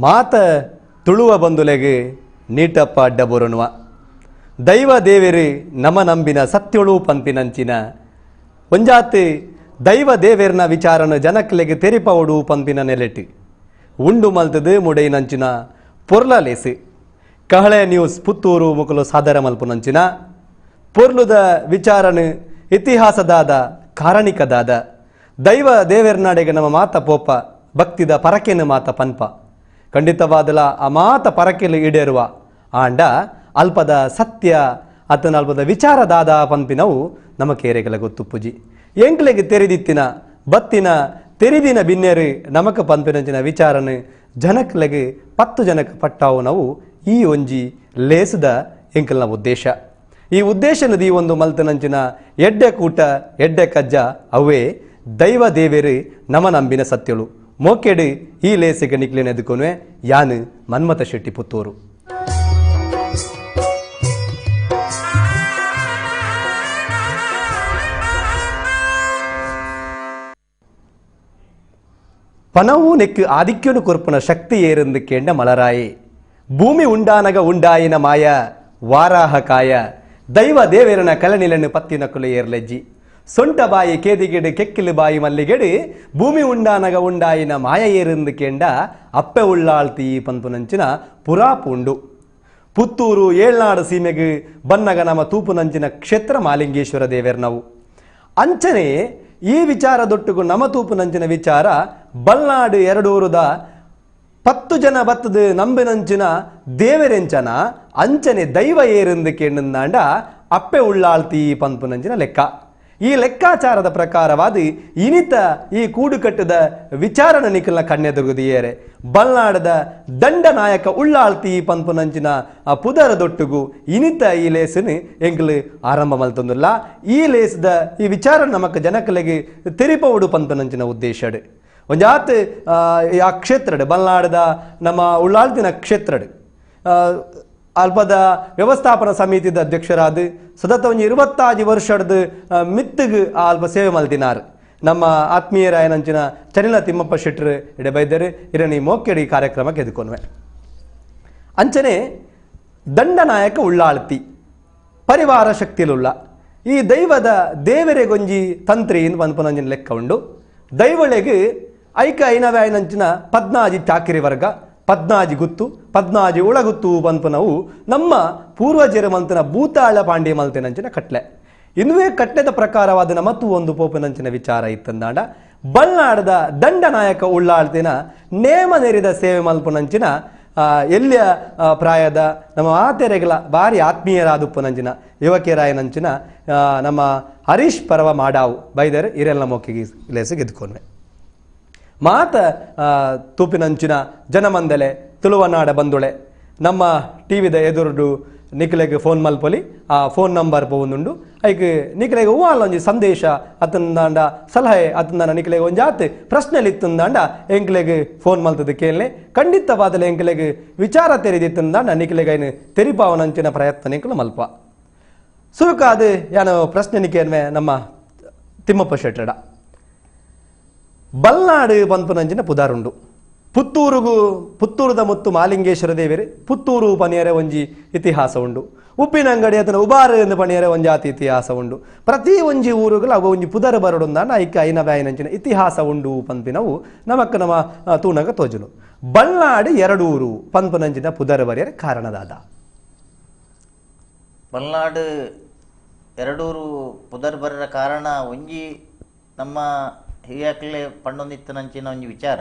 ಮಾತ ತುಳುವ ಬಂದುಲೆಗೆ ನೀಟಪ್ಪ ಅಡ್ಡ ಬೊರನುವ ದೈವ ದೇವೆರು ನಮ ನಂಬಿನ ಸತ್ಯಳು ಪಂಪಿನಂಚಿನ ಒಂಜಾತ್ ದೈವ ದೇವೆರ್ನ ವಿಚಾರನ ಜನಕ್ಲೆಗೆ ತೆರಿಪವಡು ಪಂಪಿನ ನೆಲೆಟ್ ಉಂಡು ಮಲ್ತದು ಮುಡೈನಂಚಿನ ಪೊರ್ಲಲೇಸು ಕಹಳೆ ನ್ಯೂಸ್ ಪುತ್ತೂರು ಮುಕುಲು ಸಾದರ ಮಲ್ಪುನಂಚಿನ ಪೊರ್ಲುದ ವಿಚಾರನ ಇತಿಹಾಸದಾದ ಕಾರಣಿಕದಾದ ದೈವ ದೇವೆರ್ನಾಡೆಗೆ ನಮ್ಮ ಮಾತ ಪೋಪ ಭಕ್ತಿದ ಪರಕೆನ ಮಾತ ಪನ್ಪ ಖಂಡಿತವಾದಲ ಆ ಮಾತ ಪರಕೆಲು ಈಡೇರುವ ಆಂಡ ಅಲ್ಪದ ಸತ್ಯ ಅತನ ಅಲ್ಪದ ವಿಚಾರದಾದ ಪಂಪಿನವು ನಮ್ಮ ಕೇರೆಗಳ ಗೊತ್ತುಪ್ಪುಜಿ ಎಂಕ್ಲೆಗೆ ತೆರೆದಿತ್ತಿನ ಬತ್ತಿನ ತೆರಿದಿನ ಬಿನ್ನೆರು ನಮಕ ಪಂಪಿನಂಚಿನ ವಿಚಾರನ ಜನಕ್ಲೆಗೆ 10 ಜನಕ್ಕೆ ಪಟ್ಟಾವು ನಾವು ಈ ಒಂಜಿ ಲೇಸದ ಎಂಕಲ್ನ ಉದ್ದೇಶ. ಈ ಉದ್ದೇಶನದ ಈ ಒಂದು ಮಲ್ತನಂಚಿನ ಎಡ್ಡೆ ಕೂಟ ಎಡ್ಡೆ ಕಜ್ಜ ಅವೇ ದೈವ ದೇವೇರು ನಮ ನಂಬಿನ ಸತ್ಯಳು ಮೋಕೆಡು ಈ ಲೇಸಿಗೆ ನಿಕ್ಲೇನ ಎದುಕೊನುವೆ ಯಾನು ಮನ್ಮಥ ಶೆಟ್ಟಿ ಪುತ್ತೂರು. ಪನವು ನೆಕ್ಕು ಆದಿಕ್ಯನು ಕೊರ್ಪುನ ಶಕ್ತಿ ಏರೆಂದು ಕೇಂಡ ಮಲರಾಯಿ ಭೂಮಿ ಉಂಡಾನಗ ಉಂಡಾಯಿನ ಮಾಯ ವಾರಾಹಕಾಯ ದೈವ ದೇವೇರನ ಕಲನಿಲನ್ನು ಪತ್ತಿನಕ್ಕಲು ಏರ್ಲೆಜ್ಜಿ ಸೊಂಟ ಬಾಯಿ ಕೇದಿಗೆಡು ಕೆಕ್ಕಿಲು ಬಾಯಿ ಮಲ್ಲಿಗೆಡು ಭೂಮಿ ಉಂಡಾನಗ ಉಂಡಾಯಿನ ಮಾಯ ಏರೆಂದು ಕೇಂಡ ಅಪ್ಪೆ ಉಳ್ಳಾಳ್ತಿ ಪಂಪುನಂಚಿನ ಪುರಾಪುಂಡು. ಪುತ್ತೂರು ಏಳ್ನಾಡು ಸೀಮೆಗೆ ಬನ್ನಗ ನಮ್ಮ ತೂಪುನಂಚಿನ ಕ್ಷೇತ್ರ ಮಾಲಿಂಗೇಶ್ವರ ದೇವೇರ್ನವು. ಅಂಚನೆ ಈ ವಿಚಾರದೊಟ್ಟಿಗೂ ನಮ ತೂಪುನಂಚಿನ ವಿಚಾರ ಬಲ್ನಾಡು ಎರಡೂರುದ 10 ಜನ ಬತ್ತದ ನಂಬಿನಂಚಿನ ದೇವರೆಂಚನ ಅಂಚನೆ ದೈವ ಏರೆಂದು ಕೇಂಡಂದಾಂಡ ಅಪ್ಪೆ ಉಳ್ಳಾಳ್ತಿ ಪಂಪುನಂಚಿನ ಲೆಕ್ಕ. ಈ ಲೆಕ್ಕಾಚಾರದ ಪ್ರಕಾರವಾದ ಇನಿತ ಈ ಕೂಡುಕಟ್ಟದ ವಿಚಾರಣ ನಿಖಲ್ನ ಕಣ್ಣೆದುರುದಿಯೇರೆ ಬಲ್ನಾಡದ ದಂಡನಾಯಕ ಉಳ್ಳಾಳ್ತಿ ಪಂಪುನಂಚಿನ ಆ ಪುದರದೊಟ್ಟುಗು ಇನಿತ ಈ ಲೇಸನು ಎಂಗ್ಲು ಆರಂಭ ಮಲ್ತೊಂದುಲ್ಲ. ಈ ಲೇಸದ ಈ ವಿಚಾರ ನಮಕ್ ಜನಕಲೆಗೆ ತೆರಿಪವುಡು ಪಂಪುನಂಚಿನ ಉದ್ದೇಶಡು ಒಂಜಾತ್ ಆ ಕ್ಷೇತ್ರಡ್ ಬಲ್ನಾಡದ ನಮ್ಮ ಉಳ್ಳಾಳ್ತಿನ ಕ್ಷೇತ್ರಡ್ ಅಲ್ಪದ ವ್ಯವಸ್ಥಾಪನಾ ಸಮಿತಿದ ಅಧ್ಯಕ್ಷರಾದ ಸತತ ಒಂಜಿ 25 ವರ್ಷದ ಮಿತ್ತಿಗೆ ಆ ಅಲ್ಪ ಸೇವೆ ಮಲ್ತಿನಾರ್ ನಮ್ಮ ಆತ್ಮೀಯರಾಯನಂಚಿನ ಚನಿಲ ತಿಮ್ಮಪ್ಪ ಶೆಟ್ಟರು ಇಡೆ ಬೈದರು ಇರಣಿ ಮೋಕೆಡಿ ಕಾರ್ಯಕ್ರಮಕ್ಕೆ ಎದುಕೊನ್ವೆ. ಅಂಚನೆ ದಂಡನಾಯಕ ಉಳ್ಳಾಳ್ತಿ ಪರಿವಾರ ಶಕ್ತಿಲುಳ್ಳ ಈ ದೈವದ ದೇವರೆಗೊಂಜಿ ತಂತ್ರಿ ಪನ್ಪುನಂಚಿನ ಲೆಕ್ಕ ಉಂಡು. ದೈವಳೆಗೆ ಐಕ ಐನವ್ಯಾಯನಂಚಿನ 14 ಚಾಕಿರಿ ವರ್ಗ 14 ಗುತ್ತು 14 ಉಳಗುತ್ತು ಪನ್ಪುನವು ನಮ್ಮ ಪೂರ್ವಜರ ಮಲ್ತನ ಭೂತಾಳ ಪಾಂಡ್ಯ ಮಲ್ತಿನಂಚಿನ ಕಟ್ಲೆ. ಇನ್ನುವೇ ಕಟ್ಲೆದ ಪ್ರಕಾರವಾದ ಮತ್ತು ಒಂದು ಪೋಪನಂಚಿನ ವಿಚಾರ ಇತ್ತಂದಾಂಡ ಬಲ್ನಾಡದ ದಂಡನಾಯಕ ಉಳ್ಳಾಳ್ತಿನ ನೇಮ ನೆರಿದ ಸೇವೆ ಮಲ್ಪುನಂಚಿನ ಎಲ್ಲಿಯ ಪ್ರಾಯದ ನಮ್ಮ ಆತೆರೆಗಳ ಭಾರಿ ಆತ್ಮೀಯರಾದುಪ್ಪನಂಚಿನ ಯುವಕಿಯರಾಯನಂಚಿನ ನಮ್ಮ ಹರೀಶ್ ಪರವ ಮಾಡಾವು ಬೈದರೆ ಇರೆಲ್ಲ ಮೋಕಿಗೆ ಲೇಸು ಗೆದ್ಕೊನ್ವೆ. ಮಾತ ತೂಪಿನಂಚಿನ ಜನಮಂದಲೆ ತುಳುವನಾಡ ಬಂದುಳೆ ನಮ್ಮ ಟಿ ವಿದ ಎದುರುಡು ನಿಕ್ಲೆಗ್ ಫೋನ್ ಮಲ್ಪೊಲಿ ಆ ಫೋನ್ ನಂಬರ್ ಪೋವೊಂದುಂಡು ಐಕ್ ನಿಕ್ಲೆಗ್ ಹೂವಾಲ ಒಂಜಿ ಸಂದೇಶ ಅತಂದಾಂಡ ಸಲಹೆ ಅತಂದಾಂಡ ನಿಕ್ಲೆಗ್ ಒಂಜಾತ್ ಪ್ರಶ್ನೆಲಿ ಇತ್ತಂದಾಂಡ ಎಂಕ್ಲೆಗ್ ಫೋನ್ ಮಲ್ತದ ಕೇಳನೆ ಖಂಡಿತವಾದಲೆ ಎಂಕ್ಲೆಗ್ ವಿಚಾರ ತೆರಿದಿತ್ತಂದಾಂಡ ನಿಕ್ಲೆಗ್ ಐನು ತೆರಿಪಾವನಂಚಿನ ಪ್ರಯತ್ನ ನಿಕ್ಲು ಮಲ್ಪ. ಸುರುಕಾದ ಯಾನು ಪ್ರಶ್ನೆ ನಿಕೇನ್ವೆ ನಮ್ಮ ತಿಮ್ಮಪ್ಪ ಶೆಟ್ಟಡ ಬಲ್ನಾಡು ಪನ್ಪುನಂಚಿನ ಪುದಾರುಂಡು. ಪುತ್ತೂರುಗು ಪುತ್ತೂರುದ ಮುತ್ತು ಮಾಲಿಂಗೇಶ್ವರ ದೇವರು ಪುತ್ತೂರು ಪನಿಯರೆ ಒಂಜಿ ಇತಿಹಾಸ ಉಂಡು. ಉಪ್ಪಿನಂಗಡಿ ಅದನ್ನು ಉಬಾರು ಎಂದು ಪಣಿಯರೆ ಒಂಜಾತಿ ಇತಿಹಾಸ ಉಂಡು. ಪ್ರತಿ ಒಂಜಿ ಊರುಗಳು ಅವು ಒಂಜಿ ಪುದರ ಬರಡುಂದಾನ ಐಕ ಐನವ್ಯಾಯನಂಚಿನ ಇತಿಹಾಸ ಉಂಡು ಪನ್ಪಿನವು ನಮಕ್ಕ ನಮ್ಮ ತೂನಗ ತೋಜುನು. ಬಲ್ನಾಡು ಎರಡೂರು ಪನ್ಪುನಂಚಿನ ಪುದರ ಬರೆಯರೆ ಕಾರಣದಾದ ಬಲ್ನಾಡು ಎರಡೂರು ಪುದರ್ ಬರರ ಕಾರಣ ಒಂಜಿ ನಮ್ಮ ಹಿರಿಯಾಕ್ಲೆ ಪಂಡೊಂದಿತ್ತನಂಚಿನ ಒಂಜಿ ವಿಚಾರ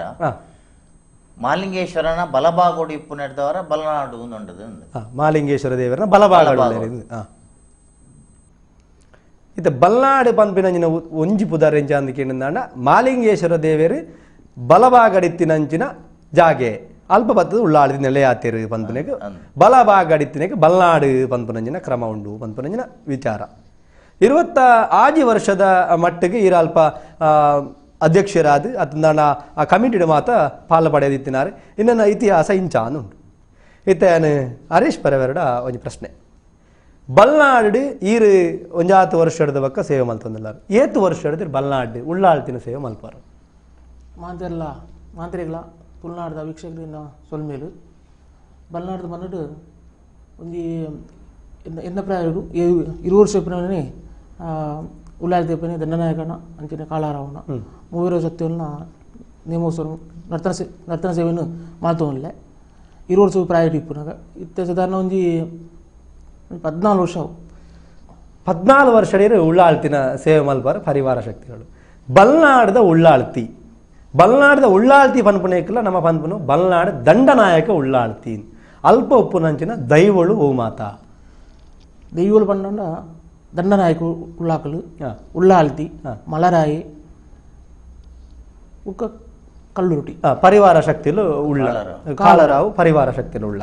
ಮಾಲಿಂಗೇಶ್ವರನ ಬಲಬಾಗೋಡು ಇಪ್ಪು ನಡೆದವರ ಬಲನಾಡು ಉಂಡದು. ಮಾಲಿಂಗೇಶ್ವರ ದೇವರನ ಬಲಬಾಗೋಡು ಇದು ಬಲ್ನಾಡು ಪನ್ಪಿನಂಚಿನ ಒಂಜಿ ಪುದರೆಂಚ ಅಂದ್ ಕೇಂದಾಂಡ ಮಾಲಿಂಗೇಶ್ವರ ದೇವರು ಬಲಬಾಗಡಿತ್ತಿನಂಚಿನ ಜಾಗೆ ಅಲ್ಪ ಬತ್ತದ ಉಳ್ಳಾಳಿದ ನೆಲೆಯಾತಿರು ಪನ್ಪುನೆಗ್ ಬಲಬಾಗಡಿತ್ತಿನಗೆ ಬಲ್ನಾಡು ಪನ್ಪುನಂಚಿನ ಕ್ರಮ ಉಂಡು ಪನ್ಪುನಂಚಿನ ವಿಚಾರ. 25 ವರ್ಷದ ಮಟ್ಟಿಗೆ ಈರ ಅಲ್ಪ ಅಧ್ಯಕ್ಷರಾದ ಅತಂದಾಣ ಆ ಕಮಿಟಿಡ್ ಮಾತ ಪಾಲ ಪಡೆದಿತ್ತಿನಾರು. ಇನ್ನನ್ನ ಇತಿಹಾಸ ಇಂಚಾನು ಉಂಟು. ಇತ್ತೇನು ಹರೀಶ್ ಪರವೆರಡ ಒಂಜಿ ಪ್ರಶ್ನೆ ಬಲ್ನಾಡು ಈರು ಒಂಜಾತು ವರ್ಷ ಹಿಡ್ದ ಬಕ್ಕ ಸೇವೆ ಮಲ್ತೊಂದಿಲ್ಲಾರು ಏತು ವರ್ಷ ಹಿಡಿದ್ರೆ ಬಲ್ನಾಡು ಉಳ್ಳಾಳ್ತಿನ ಸೇವೆ ಮಲ್ಪಾರು ಮಾಂತೆರ್ಲ ಮಾಂತ್ರಿಗಳ ತುಳುನಾಡದ ವೀಕ್ಷಕರಿನ ಸೊಲ್ಮೇಲು ಬಲ್ನಾಡದ ಮನ್ನಡು ಒಂಜಿ ಎನ್ನ ಪ್ರಾಯಡು 20 ವರ್ಷ ಇಪ್ಪನೇ ಉಳ್ಳಾಲ್ತಿ ದಂಡನಾಯಕನ ಅಂಚಿನ ಕಾಳಾರಾವಣ ಮೂವರ ಸತ್ಯವನ್ನ ನೇಮೋತ್ಸವ ನರ್ತನ ನರ್ತನ ಸೇವೆಯನ್ನು ಮಾತೋನ್ಲೆ 20 ವರ್ಷ ಪ್ರಾಯ ಇಪ್ಪುನಾಗ ಇತ್ತೆ ಸಾಧಾರಣ ಒಂಜಿ 14 ವರ್ಷ 14 ವರ್ಷ ಉಳ್ಳಾಳ್ತಿನ ಸೇವೆ ಮಲ್ಪಾರ ಪರಿವಾರ ಶಕ್ತಿಗಳು ಬಲ್ನಾಡದ ಉಳ್ಳಾಳ್ತಿ ಬಲ್ನಾಡದ ಉಳ್ಳಾಳ್ತಿ ಪನ್ಪುನೇಕಲ್ಲ ನಮ್ಮ ಪನ್ಪುನು ಬಲ್ನಾಡ ದಂಡನಾಯಕ ಉಳ್ಳಾಳ್ತಿ ಅಲ್ಪ ಉಪ್ಪುನಂಚಿನ ದೈವಳು ಓ ಮಾತಾ ದೈವಳು ಪಂಡ ದಂಡನಾಯಕ ಉಳ್ಳಾಕಲು ಉಳ್ಳಾಳ್ತಿ ಮಲರಾಯಿ ಉಕ್ಕ ಕಲ್ಲುರುಟಿ ಪರಿವಾರ ಶಕ್ತಿಲು ಉಳ್ಳ ಕಾಲರಾವು ಪರಿವಾರ ಶಕ್ತಿಲು ಉಳ್ಳ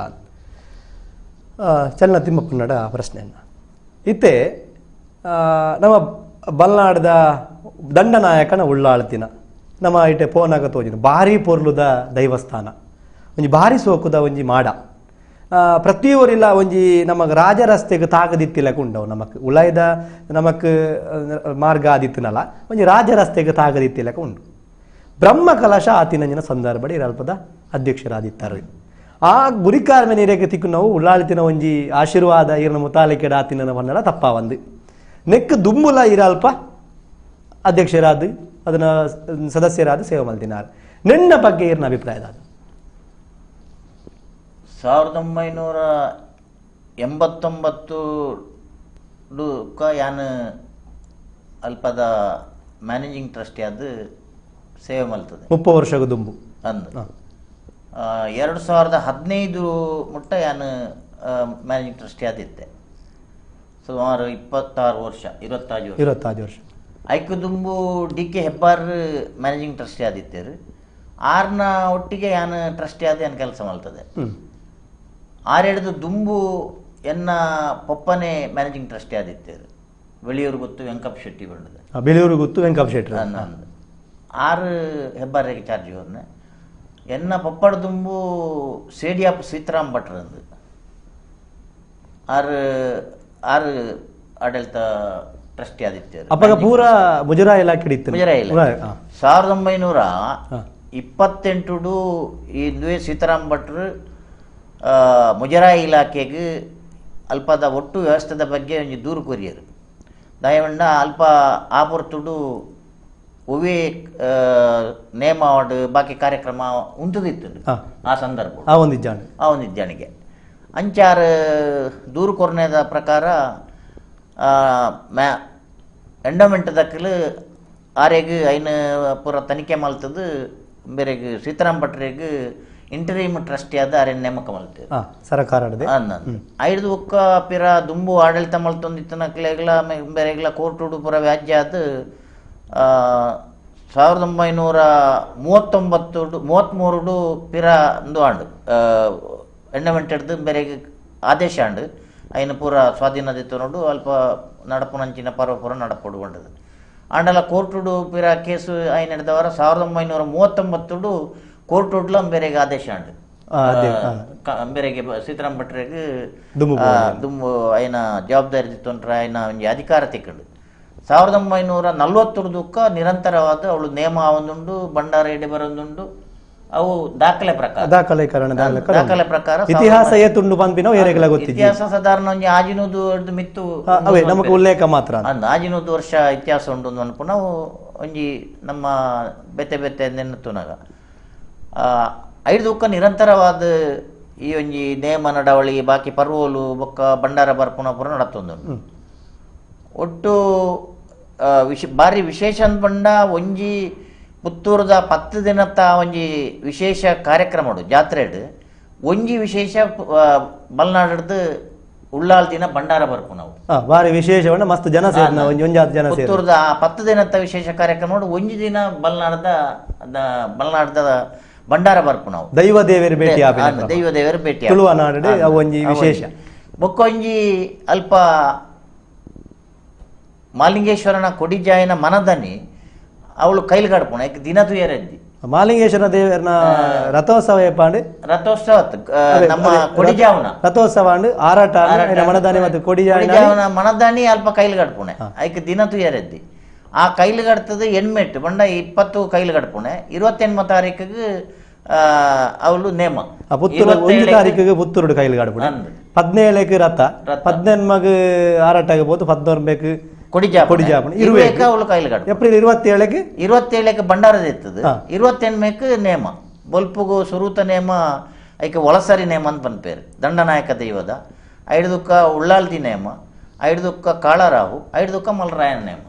ಚಲನ ತಿಮ್ಮಪ್ಪನಡ ಪ್ರಶ್ನೆಯನ್ನು ಇತ್ತೆ ನಮ್ಮ ಬಲ್ನಾಡದ ದಂಡನಾಯಕನ ಉಳ್ಳಾಳ್ತಿನ ನಮ್ಮ ಇಟ್ಟೆ ಪೋನಾಗ ತೋಜಿನ ಭಾರಿ ಪೊರ್ಲುದ ದೈವಸ್ಥಾನ ಒಂಜಿ ಭಾರಿ ಸೋಕುದ ಒಂಜಿ ಮಾಡ ಪ್ರತಿಯೊರಿಲ್ಲ ಒಂಜಿ ನಮಗೆ ರಾಜರಸ್ತೆಗೆ ತಾಗದಿತ್ತಿಲಕ ಉಂಡವು ನಮಕ್ ಉಳಾಯ್ದ ನಮಕ್ ಮಾರ್ಗ ಆದಿತ್ತಿನಲ್ಲ ಒಂಜಿ ರಾಜರಸ್ತೆಗೆ ತಾಗದಿತ್ತಿಲಕ ಉಂಡು ಬ್ರಹ್ಮ ಕಲಶ ಆತಿನಂಜಿನ ಸಂದರ್ಭ ಇರಲ್ಪದ ಅಧ್ಯಕ್ಷರಾದಿತ್ತಾರೆ ಆ ಗುರಿಕಾರ್ಮೆ ನೀರಿಗೆ ತಿಕ್ಕು ನಾವು ಉಳ್ಳಾಳ್ತಿನ ಒಂಜಿ ಆಶೀರ್ವಾದ ಇರನ ಮುತಾಲಿಕೆಡ ಆತಿನ ಬನ್ನಡ ತಪ್ಪಾವಂದು ನೆಕ್ ದುಂಬುಲ ಇರಲ್ಪ ಅಧ್ಯಕ್ಷರಾದ ಅದನ್ನ ಸದಸ್ಯರಾದ ಸೇವೆ ಮಲ್ತಿನಾರ್ ನಿನ್ನ ಬಗ್ಗೆ ಇರನ ಅಭಿಪ್ರಾಯ ಅದು 1989 ಯಾನ್ ಅಲ್ಪದ ಮ್ಯಾನೇಜಿಂಗ್ ಟ್ರಸ್ಟಿ ಅದು ಸೇವೆ ಮಲ್ತದೆ 30 ವರ್ಷದ ದುಂಬು ಅಂದು 2015 ಮುಟ್ಟ ಯಾನ್ ಮ್ಯಾನೇಜಿಂಗ್ ಟ್ರಸ್ಟಿ ಆದಿತ್ತೆ ಸುಮಾರು 26 ವರ್ಷ 25 ವರ್ಷ ಐಕು ದುಂಬು D K Hebbar managing trustee ಆದಿತ್ತೇರು ಆರ್ನ ಒಟ್ಟಿಗೆ ಯಾನ್ ಟ್ರಸ್ಟಿ ಆದ ಯಾನ್ ಕೆಲಸ ಮಲ್ತದೆ ಆರೆಡ್ದು ದುಂಬು ಎನ್ನ ಪೊಪ್ಪನೇ ಮ್ಯಾನೇಜಿಂಗ್ ಟ್ರಸ್ಟಿ ಆದಿತ್ತೇರು ಬೆಳಿಯೂರು ಗೊತ್ತು ವೆಂಕಪ್ಪ ಶೆಟ್ಟಿ ಬಂದದ ಬೆಳಿಯೂರು ಗೊತ್ತು ವೆಂಕಪ್ಪ ಶೆಟ್ಟಿ ಆರು ಹೆಬ್ಬಾರಿಗೆ ಚಾರ್ಜ್ ಹೋದ್ನೆ ಎನ್ನ ಪಪ್ಪಡ ದುಂಬು ಸೇಡಿಯಾಪ್ ಸೀತಾರಾಮ್ ಭಟ್ರಂದು ಆರು ಆರು ಆಡಳಿತ ಟ್ರಸ್ಟಿ ಆದಿತ್ಯರು ಅಪ್ಪಗ ಪೂರ ಮುಜರಾ ಇಲಾಖೆ ಇತ್ತು ಮುಜರಾ ಇಲಾಖೆ 1928 ಇಂದುವೆ ಸೀತಾರಾಮ್ ಭಟ್ರು ಮುಜರಾಯಿ ಇಲಾಖೆಗೆ ಅಲ್ಪದ ಒಟ್ಟು ವ್ಯವಸ್ಥೆದ ಬಗ್ಗೆ ಒಂಜಿ ದೂರು ಕೊರಿಯರು ದಯವಂಡ ಅಲ್ಪ ಆಪುರ್ತುಡು ಒವೇ ನೇಮ ವಾರ್ಡ್ ಬಾಕಿ ಕಾರ್ಯಕ್ರಮ ಉಂಟುದಿತ್ತು ಆ ಸಂದರ್ಭ ಆ ಒಂದಿಜ್ಜಾಣಿಗೆ ಅಂಚಾರ ದೂರು ಕೊರನೇದ ಪ್ರಕಾರ ಮ್ಯಾ ಎಂಡೋಮೆಂಟ್ ದಕ್ಕಲು ಆರೆಗ್ ಐನ ಪೂರ ತನಿಖೆ ಮಲ್ತದ್ದು ಬೇರೆಗ್ ಸೀತಾರಾಮ್ ಭಟ್ರೆಗ್ ಇಂಟರೀಮ್ ಟ್ರಸ್ಟಿ ಆದ ಆರೆ ನೇಮಕ ಮಲ್ತೇವೆ ಸರ್ಕಾರ ಐದು ಒಕ್ಕ ಪಿರ ದುಂಬು ಆಡಳಿತ ಮಲ್ತೊಂದಿತ್ತನಕ್ಲೆಗ್ಲ ಬೇರೆಗ್ಲ ಕೋರ್ಟುಡು ಪೂರ ವ್ಯಾಜ್ಯ ಆದ 1939 33 ಪಿರ ಅಂದು ಆಂಡು ಎಂಡಮೆಂಟ್ ಹಿಡ್ದು ಬೇರೆ ಆದೇಶ ಆಂಡು ಐನ ಪೂರ ಸ್ವಾಧೀನದಿತ್ತು ನೋಡು ಅಲ್ಪ ನಡಪುನಂಚಿನ ಪರ್ವ ಪೂರ ನಡಪೊಡು ಬಂಡದು ಆಂಡಲ ಕೋರ್ಟುಡು ಪಿರ ಕೇಸು ಐನ ಹಿಡ್ದವರ 1939 ಕೋರ್ಟುಡ್ಲ ಬೇರೆಗೆ ಆದೇಶ ಆಂಡು ಬೇರೆಗೆ ಸೀತಾರಾಮ್ ಭಟ್ರೆಗ್ ದುಂಬು ಐನ ಜವಾಬ್ದಾರಿ ದಿತ್ತೊಂಡ್ರ ಐನ ಒಂಜಿ ಅಧಿಕಾರ ತಿಕ್ಕಂಡು 1940 ನಿರಂತರವಾದ ಅವಳು ನೇಮ ಒಂದುಂಡು ಭಂಡಾರ ಎಡೆ ಬರೊಂದುಂಡು ಅವು ದಾಖಲೆ ಪ್ರಕಾರ ದಾಖಲೆ ಪ್ರಕಾರ ಇತಿಹಾಸ ಏತುಂಡು ಪನ್ಪಿನ ಏರೆಗ್ಲ ಗೊತ್ತಿಜ್ಜಿ ಇತಿಹಾಸ ಸಾಧಾರಣ ಒಂಜಿ ಆಜಿನೂದು ಹಿಡ್ದು ಮಿತ್ತು ಅವೇ ನಮಗೆ ಉಲ್ಲೇಖ ಮಾತ್ರ ಅಂದ್ ಆಜಿನೂದು ವರ್ಷ ಇತಿಹಾಸ ಉಂಡು ಅನ್ಪು ನಾವು ಒಂಜಿ ನಮ್ಮ ಬೆತ್ತೆ ಬೆತ್ತೆ ನೆನತುನಾಗ ಐದುಕ್ಕ ನಿರಂತರವಾದ ಈ ಒಂಜಿ ನೇಮ ನಡವಳಿ ಬಾಕಿ ಪರ್ವೋಲು ಬೊಕ್ಕ ಭಂಡಾರ ಬರ್ಪುನ ಪೂರ ನಡತೊಂದು ಒಟ್ಟು ಭಾರಿ ವಿಶೇಷ ಅಂದ್ಬಂಡ ಒಂಜಿ ಪುತ್ತೂರದ 10 ದಿನತ್ತ ಒಂಜಿ ವಿಶೇಷ ಕಾರ್ಯಕ್ರಮ ಜಾತ್ರೆಡ್ ಒಂಜಿ ವಿಶೇಷ ಬಲ್ನಾಡದ ಉಳ್ಳಾಲ್ ದಿನ ಭಂಡಾರ ಬರ್ಪು ನಾವು ಭಾರಿ ವಿಶೇಷವನ್ನ ಮಸ್ತ್ ಜನ ಸೇರಿನ ಒಂಜಿ ಜನ ಪುತ್ತೂರದ 10 ದಿನತ್ತ ವಿಶೇಷ ಕಾರ್ಯಕ್ರಮ ಒಂಜಿ ದಿನ ಬಲ್ನಾಡದ ಬಲ್ನಾಡದ ಭಂಡಾರ ಬರ್ಪು ನಾವು ದೈವ ದೇವರ ಭೇಟಿ ದೈವ ದೇವರ ಭೇಟಿ ತುಳುವನಾಡು ಒಂಜಿ ವಿಶೇಷ ಬೊಕ್ಕ ಒಂಜಿ ಅಲ್ಪ ಮಾಲಿಂಗೇಶ್ವರನ ಕೊಡಿಜಾಯನ ಮನದನಿ ಅವಳು ಕೈಲ್ಗಾಡ್ಪುಣ ಯಾಕೆ ದಿನ ತುಯರದ್ದಿ ಮಾಲಿಂಗೇಶ್ವರ ದೇವರನ ರಥೋತ್ಸವ ಏಪಾಂಡು ರಥೋತ್ಸವ ನಮ್ಮ ಕೊಡಿಜಾವನ ರಥೋತ್ಸವ ಆರಾಟ ಮನದಾನಿ ಮತ್ತು ಕೊಡಿಜಾವನ ಮನದಾನಿ ಅಲ್ಪ ಕೈಲ್ಗಾಡ್ಪುಣೆ ಐಕ್ ದಿನ ತುಯರದ್ದಿ ಆ ಕೈಲ್ಗಡ್ತದ ಎಣ್ಮೆಟ್ಟು ಬಂಡ 20 ಕೈಲ್ಗಡ್ಪುಣೆ 28 ತಾರೀಕಿಗೆ ಅವಳು ನೇಮ. ಪುತ್ತೂರು 1 ತಾರೀಕಿಗೆ ಪುತ್ತೂರು ಕೈಲಿ ಗಾಡ್ಪುಣೆ, 17ಕ್ಕೆ ರಥ, 18ಗೆ ಆರಾಟಾಗಬಹುದು, 19ಕ್ಕೆ ಕೊಡಿಜಾಪುಣೆ, 20ಕ್ಕೆ ಅವಳು ಕೈಲಿ ಗಾಡು. ಏಪ್ರಿಲ್ 27ಕ್ಕೆ 27ಕ್ಕೆ ಭಂಡಾರದ ಇರ್ತದೆ, 28ಕ್ಕೆ ನೇಮ ಬೊಲ್ಪುಗು ಸುರೂತ ನೇಮ, ಐಕೆ ಒಳಸರಿ ನೇಮ ಅಂತ ಪನ್ಪೇರು ದಂಡನಾಯಕ ದೈವದ, ಐದುಕ್ಕ ಉಳ್ಳಾಲ್ದಿ ನೇಮ, ಐದುಕ್ಕ ಕಾಳರಾಹು, ಐದುಕ್ಕ ಮಲರಾಯನ ನೇಮ.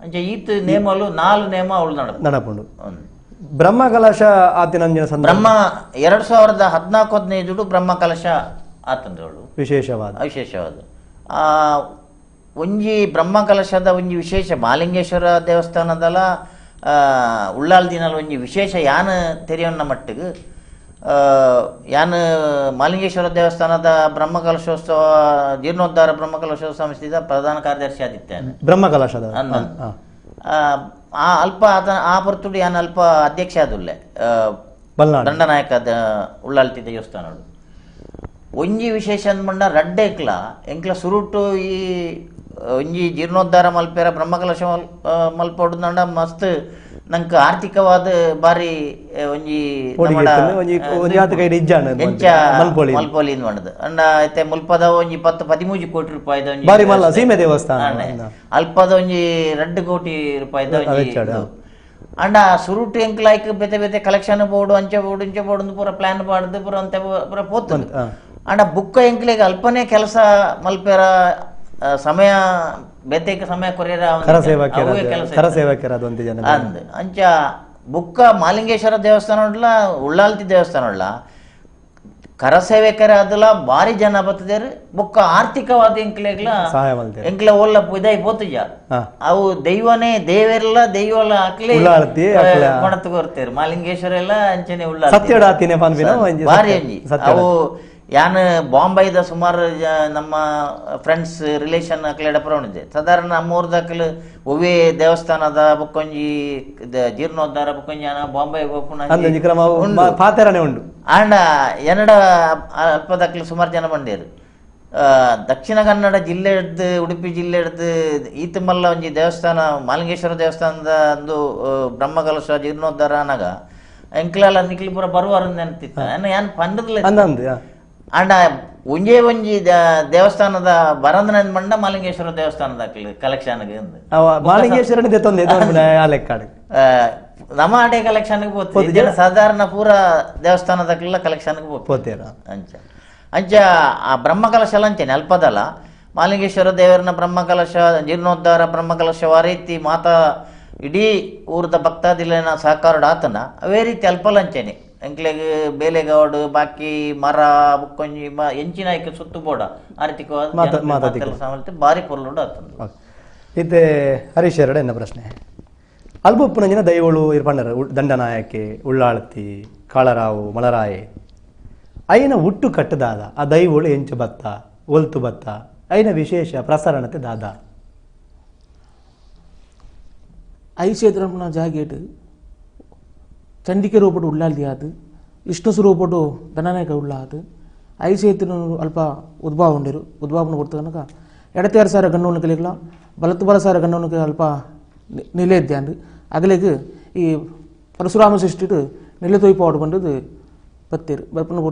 ಅಂಚೆ ಈತ ನೇಮಲು 4 ನೇಮ ಅವಳು ನಡಪುಂಡು. ಬ್ರಹ್ಮ ಕಲಶ ಆತಿನ ಬ್ರಹ್ಮ 2014-15 ಬ್ರಹ್ಮ ಕಲಶ ಆತಂದವಳು ವಿಶೇಷವಾದ ವಿಶೇಷವಾದ ಒಂಜಿ ಬ್ರಹ್ಮ ಕಲಶದ ಒಂಜಿ ವಿಶೇಷ ಮಾಲಿಂಗೇಶ್ವರ ದೇವಸ್ಥಾನದಲ್ಲ ಉಳ್ಳಾಲ್ದಿನಲ್ಲಿ ಒಂಜಿ ವಿಶೇಷ ಯಾನ ತೆರೆಯೊನ್ನ ಮಟ್ಟಿಗೆ ಯಾನ್ ಮಾಲಿಂಗೇಶ್ವರ ದೇವಸ್ಥಾನದ ಬ್ರಹ್ಮ ಕಲಶೋತ್ಸವ ಜೀರ್ಣೋದ್ಧಾರ ಬ್ರಹ್ಮ ಕಲಶೋತ್ಸವ ಸಂಸ್ಥೆಯ ಪ್ರಧಾನ ಕಾರ್ಯದರ್ಶಿ ಆದಿತ್ತೇನೆ ಬ್ರಹ್ಮ ಕಲಶದ ಆ ಅಲ್ಪ ಆತನ ಆ ಪೊರ್ತುಡು ಯಾನ್ ಅಲ್ಪ ಅಧ್ಯಕ್ಷ ಆದುಲ್ಲೆ ದಂಡನಾಯಕ ಉಳ್ಳಾಲ್ತಿ ದೇವಸ್ಥಾನಡು. ಒಂಜಿ ವಿಶೇಷ ಅಂದ್ಮಂಡ ರಡ್ಡೆಕ್ಲ ಎಂಕ್ಲ ಸುರುಟು ಈ ಒಂಜಿ ಜೀರ್ಣೋದ್ಧಾರ ಮಲ್ಪೇರ ಬ್ರಹ್ಮಕಲಶ ಮಲ್ಪೊಡುಂಡ ಮಸ್ತ್ ನಂಗೆ ಆರ್ಥಿಕವಾದ ಬಾರಿ ಒಂಜಿ ಮಲ್ಪೊಲಿ ಮಾಡದು ಅಂಡ ಐತೆ ಮುಲ್ಪದ ಒಂಜಿ 10-13 ಕೋಟಿ ರೂಪಾಯಿದ ಒಂಜಿ ಸೀಮೆ ದೇವಸ್ಥಾನ ಅಲ್ಪದ ಒಂಜಿ 2 ಕೋಟಿ ರೂಪಾಯಿದ ಒಂಜಿ ಅಂಡ ಸುರುಟು ಎಂಕ್ಲಾಯ್ಕ್ ಬೇತೆ ಬೇತೆ ಕಲೆಕ್ಷನ್ ಬೋರ್ಡು ಅಂಚೆ ಬೋರ್ಡು ಇಂಚೆ ಬೋರ್ಡು ಪೂರ ಪ್ಲಾನ್ ಪಾಡ್ದು ಪೂರ ಅಂತೆ ಪೂರ ಪೋತುಂಡು. ಅಂಡ ಬುಕ್ಕ ಎಂಕ್ಲೆಗ್ ಅಲ್ಪನೇ ಕೆಲಸ ಮಲ್ಪೇರ ಸಮಯ ಬೇತೆಗೆ ಸಮಯ ಕೊರಿಯರ ಅಂದ್ ಅಂಚ ಬುಕ್ಕ ಮಾಲಿಂಗೇಶ್ವರ ದೇವಸ್ಥಾನ ಉಡ್ಲ ಉಳ್ಳಾಲ್ತಿ ದೇವಸ್ಥಾನ ಉಳ್ಳ ಕರಸೇವಕರ ಅದಲ ಬಾರಿ ಜನ ಬರ್ತದೇರು ಬುಕ್ಕ ಆರ್ಥಿಕವಾದ ಎಂಕ್ಲೆಗ್ಲ ಎಂಕ್ಲ ಒಲ್ಲ ಇದಾಯಿ ಪೋತುಜ ಅವು ದೈವನೇ ದೇವೆಲ್ಲ ದೈವಲ್ಲ ಹಾಕ್ಲಿ ಕೊಣತು ಕೊರ್ತೇರು ಮಾಲಿಂಗೇಶ್ವರ ಎಲ್ಲ ಅಂಚನೆ ಉಳ್ಳಾಲ್ತಿ ಬಾರಿ ಅಂಜಿ. ಅವು ಯಾನ್ ಬಾಂಬೈದ ಸುಮಾರು ನಮ್ಮ ಫ್ರೆಂಡ್ಸ್ ರಿಲೇಷನ್ ಅಕ್ಲೆಡ ಪ್ರವಣಿದೆ ಸಾಧಾರಣ ನಮ್ಮೂರ್ದಕ್ಲು ಒವೇ ದೇವಸ್ಥಾನದ ಬೊಕ್ಕೊಂಜಿ ಜೀರ್ಣೋದ್ಧಾರ ಬೊಕ್ಕೊಂಜಿ ಬಾಂಬೈ ಉಂಡು. ಆಂಡ ಎನ್ನಡ ಅಲ್ಪದಕ್ಲು ಸುಮಾರು ಜನ ಬಂಡೇರು ದಕ್ಷಿಣ ಕನ್ನಡ ಜಿಲ್ಲೆ ಹಿಡ್ದು ಉಡುಪಿ ಜಿಲ್ಲೆ ಹಿಡ್ದು ಈತಮಲ್ಲ ಒಂಜಿ ದೇವಸ್ಥಾನ ಮಾಲಿಂಗೇಶ್ವರ ದೇವಸ್ಥಾನದ ಒಂದು ಬ್ರಹ್ಮಕಲಶ ಜೀರ್ಣೋದ್ಧಾರ ಅನಗ ಎಂಕ್ಲಲ್ಲ ನಿಕ್ಲಿ ಪೂರ ಬರುವಾರ ನೆನಪಿತ್ತು ಯಾನ್ ಪಂಡದ್ಲ ಅಂಡ ಒಂಜೇ ಒಂಜಿ ದೇವಸ್ಥಾನದ ಬರಂದನ ಮಂಡ ಮಾಲಿಂಗೇಶ್ವರ ದೇವಸ್ಥಾನದ ಕಲೆಕ್ಷನ್ ಮಾಲಿಂಗೇಶ್ವರ ನಮ್ಮ ಆಡೆ ಕಲೆಕ್ಷನ್ ಪೋತೆ ಸಾಧಾರಣ ಪೂರ ದೇವಸ್ಥಾನದ ಕಲೆಕ್ಷನ್ ಪೋತೇರ ಅಂಚ ಅಂಚ ಆ ಬ್ರಹ್ಮಕಲಶ ಅಂಚೆನೆ ಅಲ್ಪದಲ್ಲ ಮಾಲಿಂಗೇಶ್ವರ ದೇವರನ ಬ್ರಹ್ಮಕಲಶ ಜೀರ್ಣೋದ್ಧಾರ ಬ್ರಹ್ಮಕಲಶ ಆ ರೀತಿ ಮಾತಾ ಇಡೀ ಊರದ ಭಕ್ತಾದಿಲೆನ ಸಹಕಾರ ಆತನ ಅವೇ ರೀತಿ ಅಲ್ಪಲಂಚೆನೆ ಎಂಕ್ಲೆಗ್ ಬೇಲೆಗೌಡು ಬಾಕಿ ಮರ ಬುಕ್ಕೊಂಜಿ ಎಂಚಿನ ಐಕೆ ಸುತ್ತು ಬೋಡ ಆರ್ಥಿಕವಾದ ಬಾರಿ ಪೊರ್ಲುಂಡು ಆತಂದು. ಇತ್ತೆ ಹರೀಶ್ ಎರಡ ಎನ್ನ ಪ್ರಶ್ನೆ ಅಲ್ಪುಪ್ಪುನಂಜಿನ ದೈವಳು ಇರ್ಪಣ್ಣರು ದಂಡನಾಯಕೆ ಉಳ್ಳಾಳ್ತಿ ಕಾಳರಾವು ಮಲರಾಯೆ ಐನ ಹುಟ್ಟು ಕಟ್ಟದಾದ ಆ ದೈವಳು ಎಂಚು ಬತ್ತ ಒಲ್ತು ಬತ್ತ ಐನ ವಿಶೇಷ ಪ್ರಸರಣತೆ ದಾದ ಐಕ್ಷೇತ್ರ ಜಾಗೇಟ್ ಚಂಡಿಕೆ ರೂಪಡು ಉಳ್ಳಾಲ್ದಿ ಆದು ವಿಷ್ಣು ಸ್ವರೂಪಡು ದಂಡನಾಯಕ ಉಳ್ಳಾದು ಐಕ್ಷೇತ್ರ ಅಲ್ಪ ಉದ್ಭವ ಉಂಡಿರು ಉದ್ಭಾವನ ಕೊಡ್ತ ಕನಕ ಎಡತೆಯಾರು ಸಾರ ಗಣ್ಣವನಿಗೆ ಬಲತ್ತು ಬಲ ಸಾರ ಗಣ್ಣವನಿಗೆ ಅಲ್ಪ ನಿಲೆ ಇದ್ದೆ ಅಂದು ಅಗಲಿಗೆ ಈ ಪರಶುರಾಮ ಸೃಷ್ಟಿಡು ನೆಲೆ ತೊಯ್ಪಾಡು ಬಂದದ್ದು ಬತ್ತೇರು ಬರ್ಪನ.